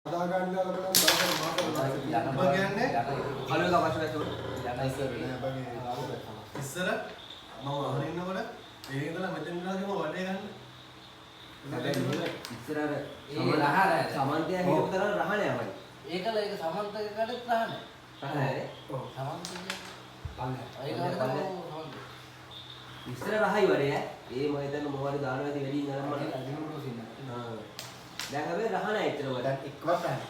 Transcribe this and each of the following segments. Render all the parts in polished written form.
හදා ගන්න දාලා බලන්න දවසට මාසෙ උඹ කියන්නේ කළු එක අවශ්‍ය නැතුව නෑ බං ඒ දාලා ඉස්සර මම අහන ඉන්නකොට ඒ ඉඳලා මෙතන ඉඳලා කිව්ව වටේ ගන්න. හැබැයි ඉස්සර අර ඒ රහ නෑ. සමන්තය හිටපු තරම් රහ නෑ මයි. ඒකල ඒක සමන්තක කඩේත් රහ නෑ. රහ නෑ. ඔව් සමන්තක පල්ලෙහා. ඒක වගේ තමයි සමන්තක. ඉස්සර රහයි වරේ ඈ. ඒ මම හිතන්නේ මොකද දානවා ඇති වැඩි ඉඳන් මට. ආ. දැන් හැබැයි රහ නෑ එච්චර වල. දැන් එක්කවත් නැහැ.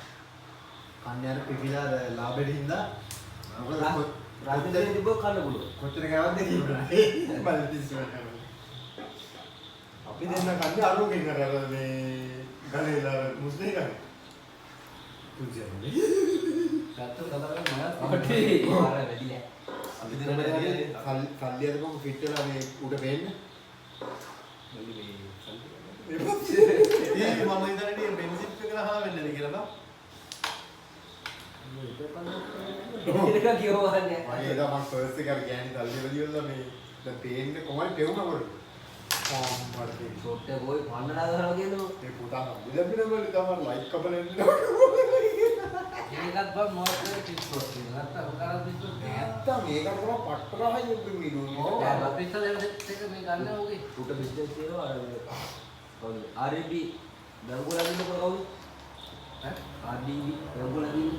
කන්නේ අර පිපිලා අර ලාභෙට හින්දා මොකද රහ තිබ්බොත් කන්න පුළුවන්. කොච්චර කෑවද කියලා බලන්න ඉස්සරහට. අපි දෙන්න කන්නේ අරුගෙන් අර අර මේ ගලේලා අර මුස්ලිම් කන්නේ. පුංචි ගත්ත කතා කරන්නේ මම. අටේ අර වැඩි නෑ. අපි දෙන්න වැඩි සල්ලි අදපම ෆිට වෙලා මේ උඩ පේන්න. මල්ලි මේ සල්ලි ඒ මම හිතන්නේ බෙන්සිප් එක රහ වෙන්නද කියලා බං. ඒක කියවන්නේ. මගේ එදා මං ෆස්ට් එක අර ගෑණි සල්ලි වල ඉවරලා මේ දැන් පේන්නේ කොහමද පෙවුනා කොට. අම්මට පේන්නේ. ෂොට් එක කොයි පන්නලා ගහනවා කියනෝ. ඒ පුතා සල්ලි ලැබෙන වල තමයි ලයික් කපලා එන්නේ. ඒකත් බං මොකක්ද පිස්සුවක් තියෙනවා. නැත්තම් උකාර පිස්සුවක් නෑ. නැත්තම් ඒකට තමයි පට්ට රහයි උඹ මේ දැන් අපි ඉස්සර එහෙම සෙට් එක මේ ගන්න ඕකේ. උට බිස්නස් තියෙනවා අර මේ කවුද? RB බැංකුවල ඉන්න කවුද? ඈ? RDB බැංකුවල ඉන්න.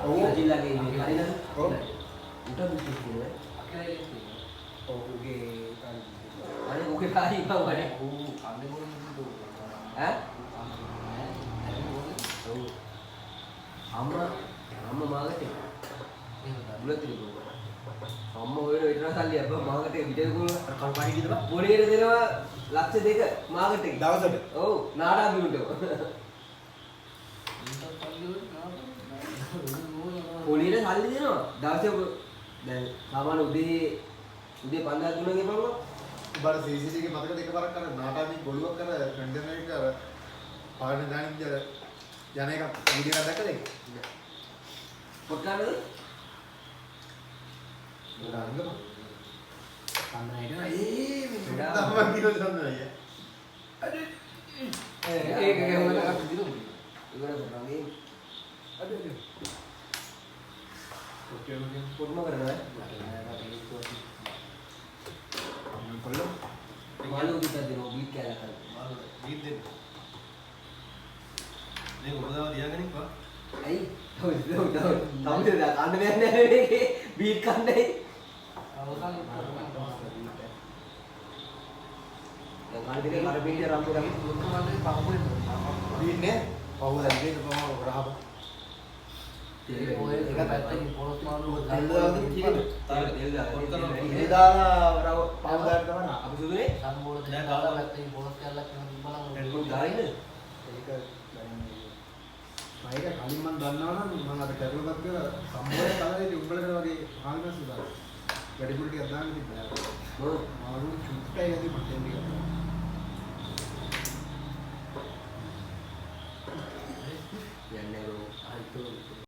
ඔව්. සජිල්ලාගේ මේ හරිද? ඔව්. උට බිස්නස් තියෙනවා. අකිලගේ තියෙනවා. ඔව් උගේ අනේ උගේ කාරි බං වනේ. ඌ කන්නේ බොන්නේ නේද? ඈ? ඌ කන්නේ නෑ. දැන් බොන්නේ. ඔව්. අම්මා අම්මා මාගටේ එහෙම තමයි. බුලත් තිබුණා. අම්මා හොයන විතර සල්ලි අබ්බා මාගටේ විතර කුල අර කල්පාණි කිව්ද බං? පොඩියට දෙනවා ලක්ෂ දෙක මාගට් එකේ. දවසට. ඔව් නාඩා බිමුට. උන්ට සල්ලි වලින් නාටක. පොඩියට සල්ලි දෙනවා. දවසේ දැන් සාමාන්‍ය උදේ උදේ 5000 දුන්නා කියපන්කෝ. උඹට CCTV එකේ මතකද එකපාරක් අර නාටාමි ගොළුවක් අර කන්ටේනර් එක අර පාරේ දාන ඉඳ යන එකක් වීඩියෝ එකක් දැක්කද ඒක? පොට් ගන්නද? දාන්න බං. කන්න හිටියා. ඒ මේ තමයි කියලා දන්නේ අයියා. ඒක ගැහුවම අපි දිනුවා. ඉවර කරනවා මේ අඩේ අඩේ. ඔකේ ඔකේ. පොඩ්ම කරනවා ඈ. කොල්ලෝ මාළු විතර දෙනවා බීට් කෑල්ල කන්න. මාළු බීත් දෙන්න. මේක ඔබ දාලා තියාගෙන ඉන්නවා. ඇයි? ඔව් ඔව් ඔව්. තවද කන්න බෑ නෑ මේකේ බීට් කන්නයි. අවසන් දැන් කන්න දෙක කර බීට් රම්බු කරා. ලොකු පහුවෙන් බීන්නේ පහුව දැන් මේක පහුව රහබ. ඔය එක පැත්තකින් පොළොස් මාළු තෙල් දාලාද කියන්නේ? තෙල් දාලා. තෙල් දාලා රව පහුව දාලා තමයි. අපි සුදුනේ සම්බෝල තෙල් දාලා පැත්තකින් පොළොස් කැල්ලක් එහෙම තිබ්බනම් පොඩ් දාලා ඉන්නද? ඒක දැන් මම ඒක කලින් මං දන්නවා නම් මං අර කැරළපත් කරලා සම්බෝලේ කලරේ ඉතින් උඹලට වගේ හාල් මැස්ස දාලා. වැඩිපුර ටිකක් දාන්න තිබ්බා. මොන මාළු